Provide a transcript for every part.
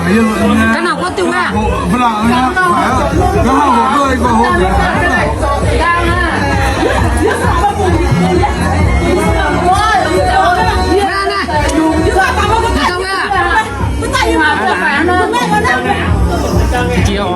Ga'naaiv gorngv diuh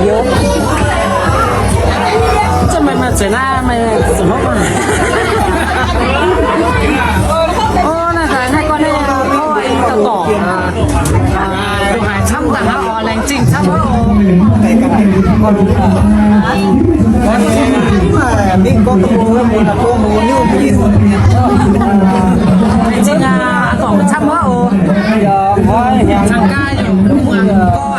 wuov. Zungv meih maaih zuqc naaiv, meih zuqc hopv maah. Ov, naaiv daaih naaiv gorngv naaiv gorngv da'gorngv, lungh haaix camv daaih hnangv oc, laengz zingh camv oc. Laengz zingh aqv, gorngv camv oc. Cang gaax yaac mv muangx gorngv aqv.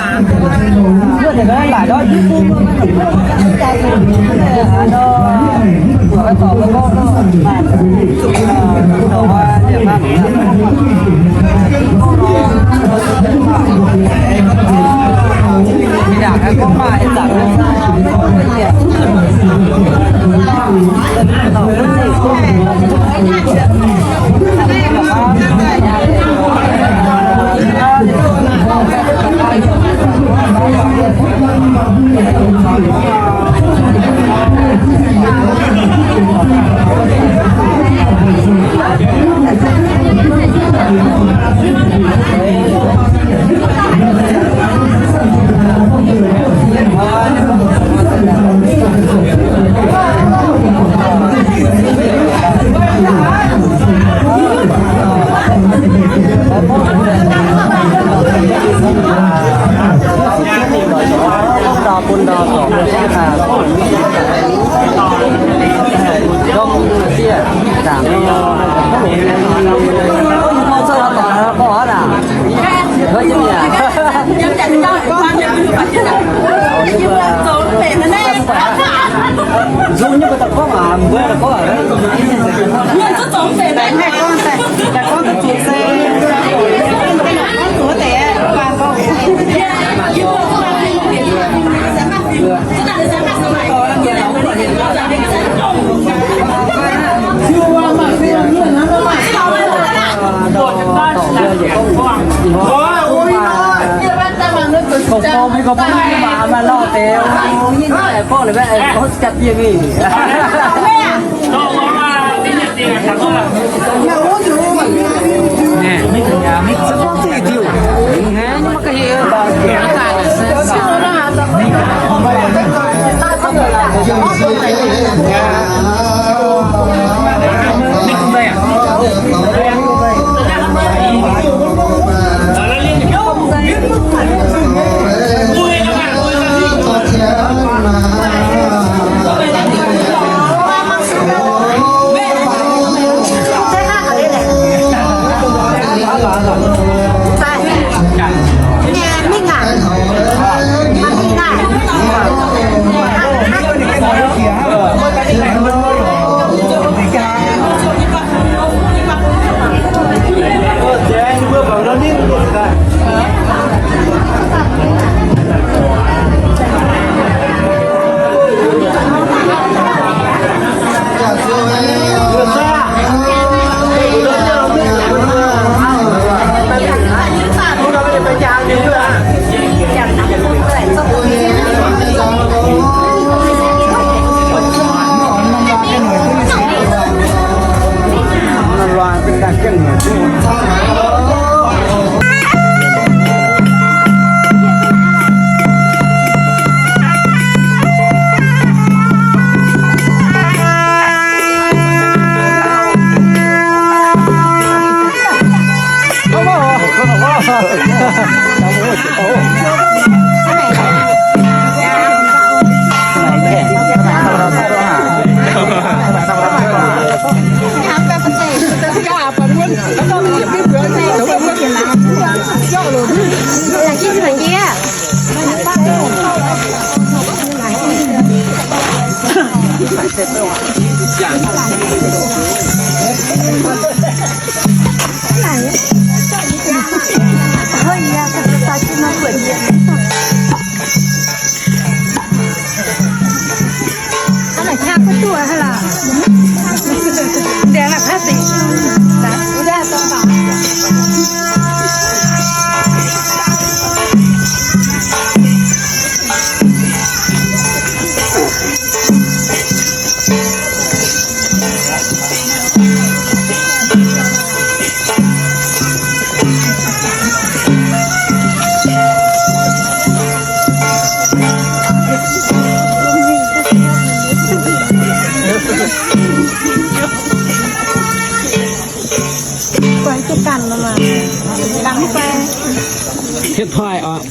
Hietv taaih oc.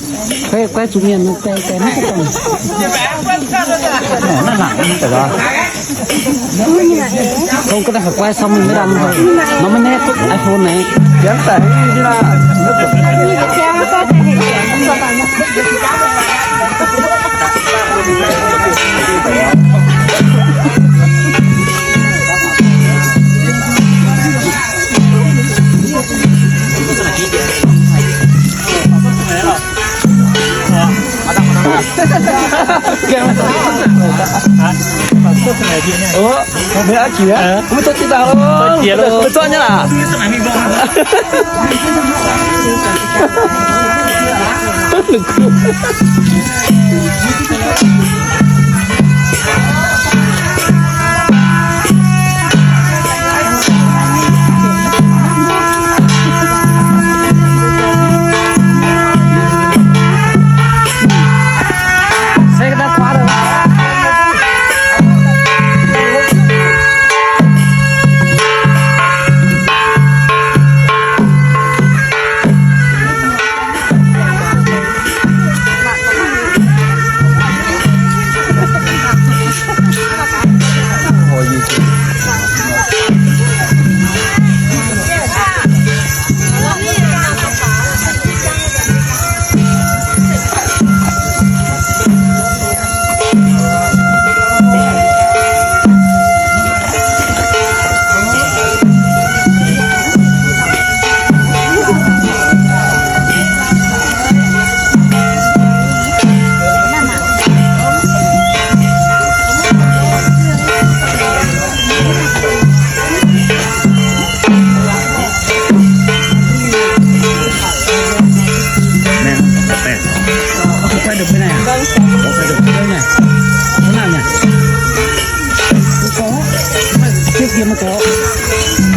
Guaiv, guaiv zuqc mienh guai, guai maiv duqv dongh. Naaiv mangc mv deix lorz. Dongh ga'naaiv haiz guai cong mingh maiv daan, nor maiv naeqv duqv iPhone naaic. Janx daic nyei laah.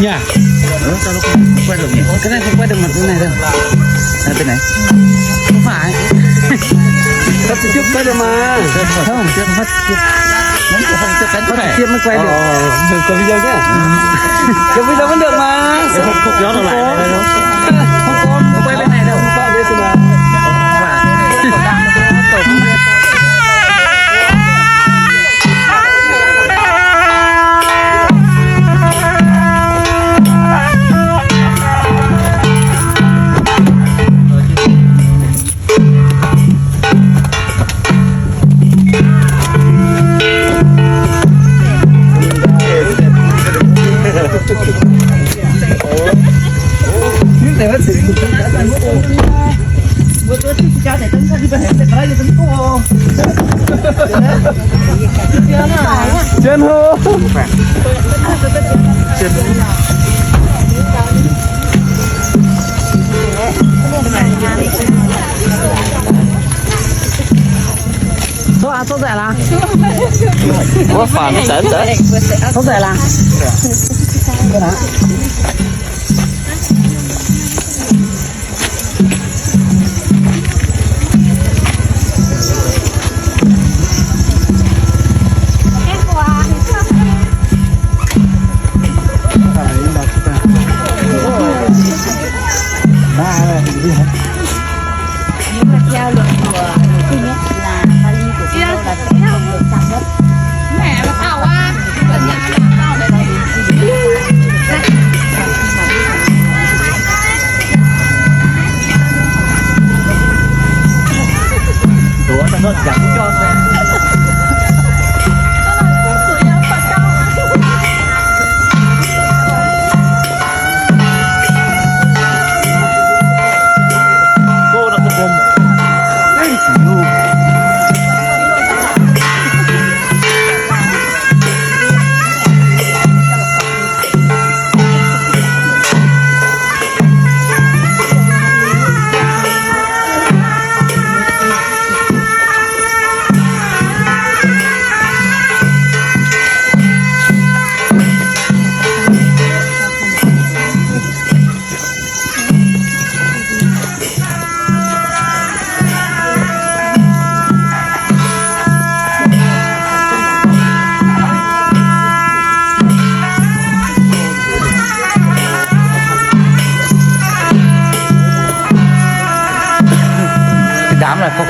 Nhỉ? Ơ, sao nó không quay được nhỉ? Cái này không quay được mặt thế này đâu. À, bên này. Không phải. Cắt trực tiếp quay được mà. Không, cắt trực tiếp. Cắt trực tiếp mới quay được. Ờ, ờ, có video nhá. Có video vẫn được mà. Không, không kéo nó lại đây đâu. Không có, không quay bên này đâu. Không có, đây xin lỗi. Chân hô. Tốc, à, tốc dạy là? Có phải nó chảy chảy? Tốc dạy là?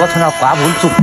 Guaav caux naaiv guaav mbuo zuqc.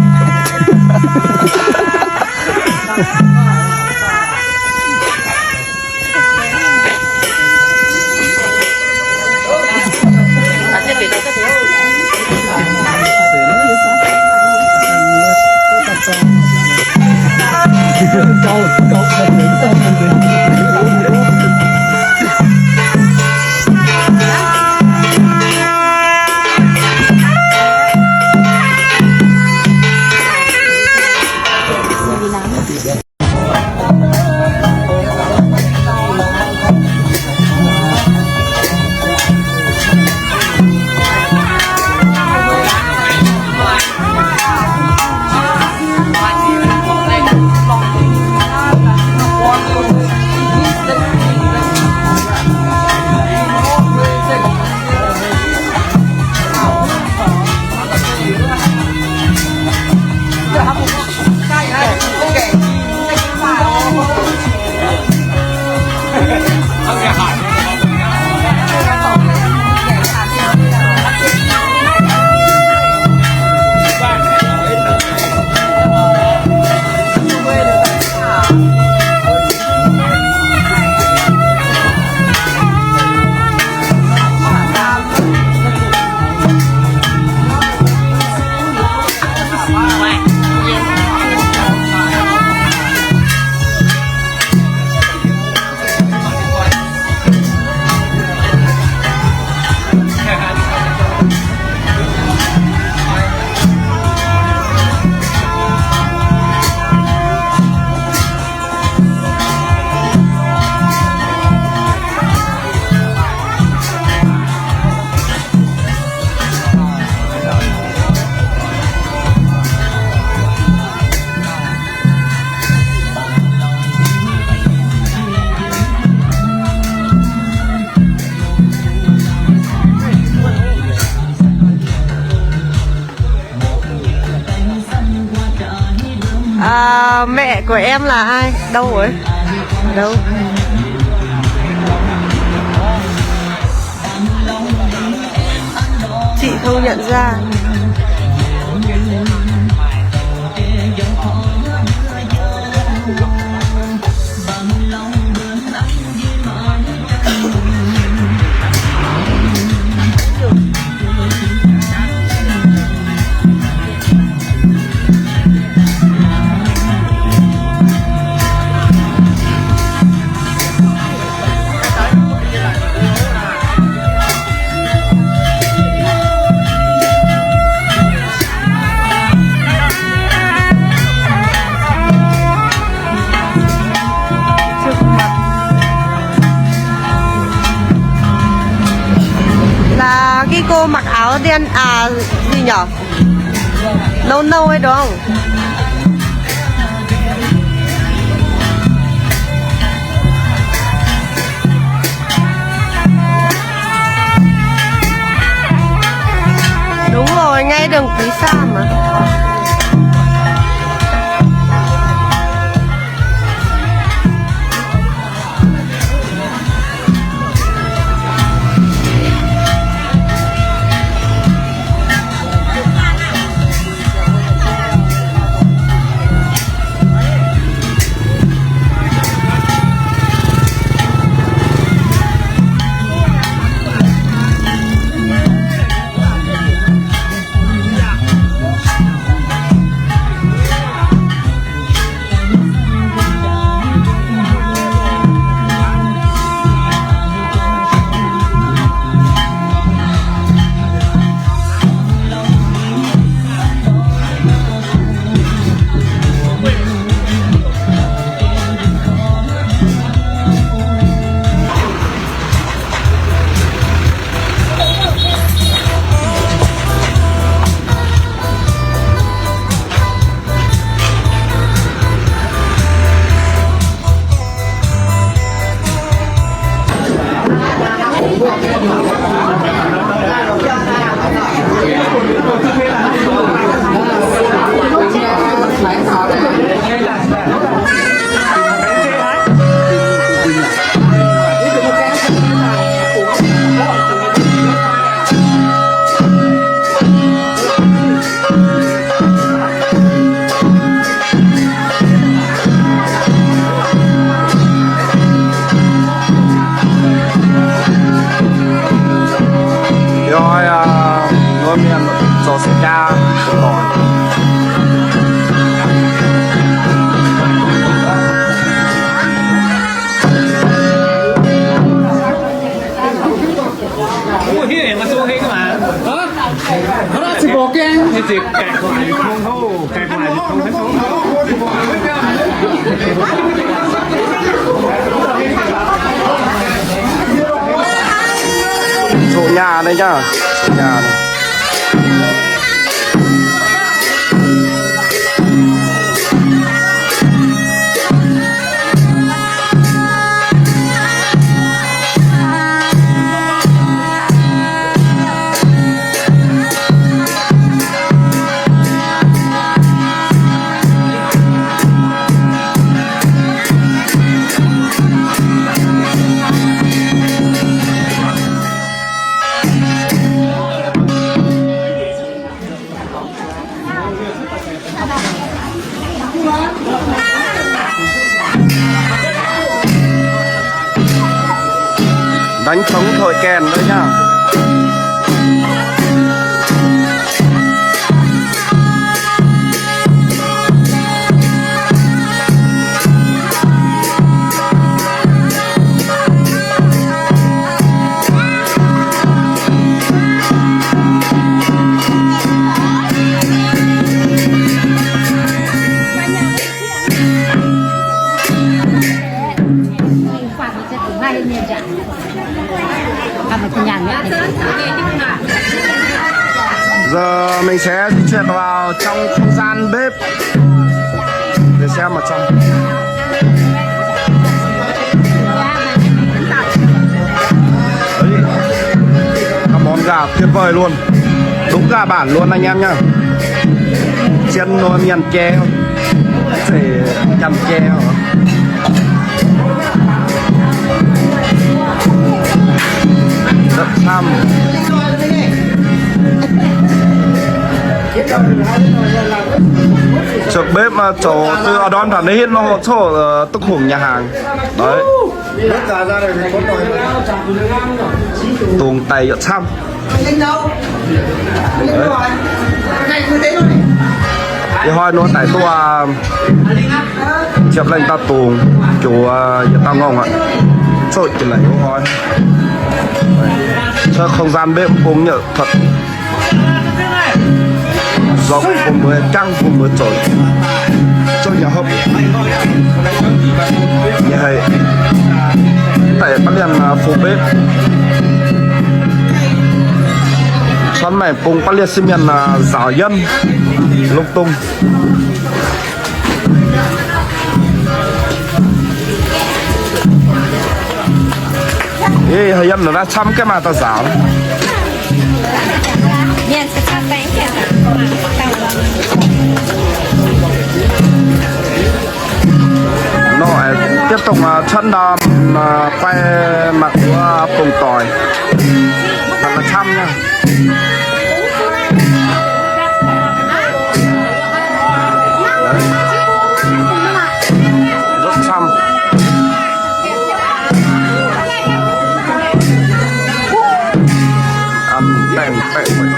À, mẹ của em là ai? Đâu rồi? Đâu? Chị không nhận ra. Là cái cô mặc áo đen à, gì nhở? Nâu nâu ấy đúng không? Đúng rồi, ngay đường Pí Sa mà. Coqv nyaah naaiv nyei, coqv nyaah naaiv. Đánh trống thổi kèn đấy nhá. Giờ mình sẽ di chuyển vào trong không gian bếp. Để xem ở trong. Đấy, các món gà tuyệt vời luôn. Đúng gà bản luôn anh em nhá. Chiên nồi miền tre. Phải chăm tre hả? Rất thơm. Trước bếp mà chỗ từ ở đón thẳng đến hiện nó hỗ trợ, ờ, tức hùng nhà hàng. Đấy. Tùng tài yọt thơm. Ih hnoi nor daaih duqv Jiem lengh dauh dungz, juov yietc dauh ngongh aqv. Zoqc jiex laic wuov hnoi. Không gian bếp cũng nhộn thật. Rộng, bun mbuo căng, bun mbuo zoux, zoux nyaah hopv. Nyaah haic. Daaih baav lienh, à, phủ bếp. Cuotv mengh bung baav lienh sieqv mienh, à, nzaaux yienh lung dungh. Ih, haaix yiem naaiv camv gaax maaih dauh nzaaux. Nor, tiếp tục, à, cuotv ndau, à, quay mặt của bùng tỏi. Thật là thơm nha. Đấy. Rất thơm. Ăn tèm tèm vậy.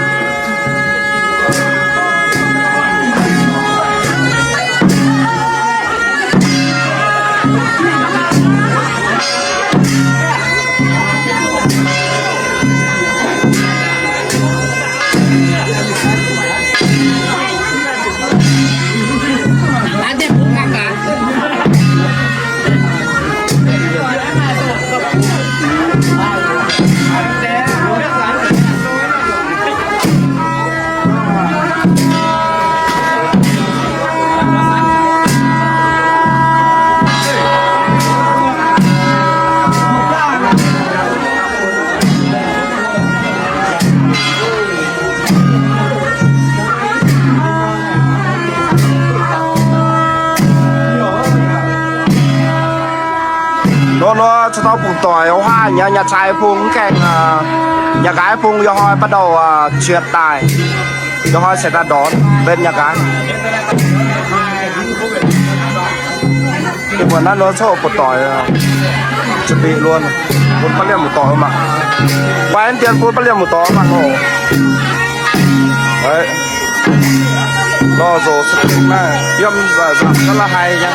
Nor, nor, caux dauh bungx doic, ov, haaix nyungc, nyaah cai bung gaengh, nyaah nqaaix bung, yaac hoic bắt đầu, à, truyền tải. Yaac hoic sẽ ra đón bên nhà gái. Mbuo naaiv nor coqv bungx doic, à, chuẩn bị luôn. Bun baav lienh muoz-doic mangc. Quay dien bun baav lienh muoz-doic mangc oc. Đấy. Lorh zoux sou naaiv, yiem nzapc ga'naaiv haih nyei.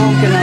Mv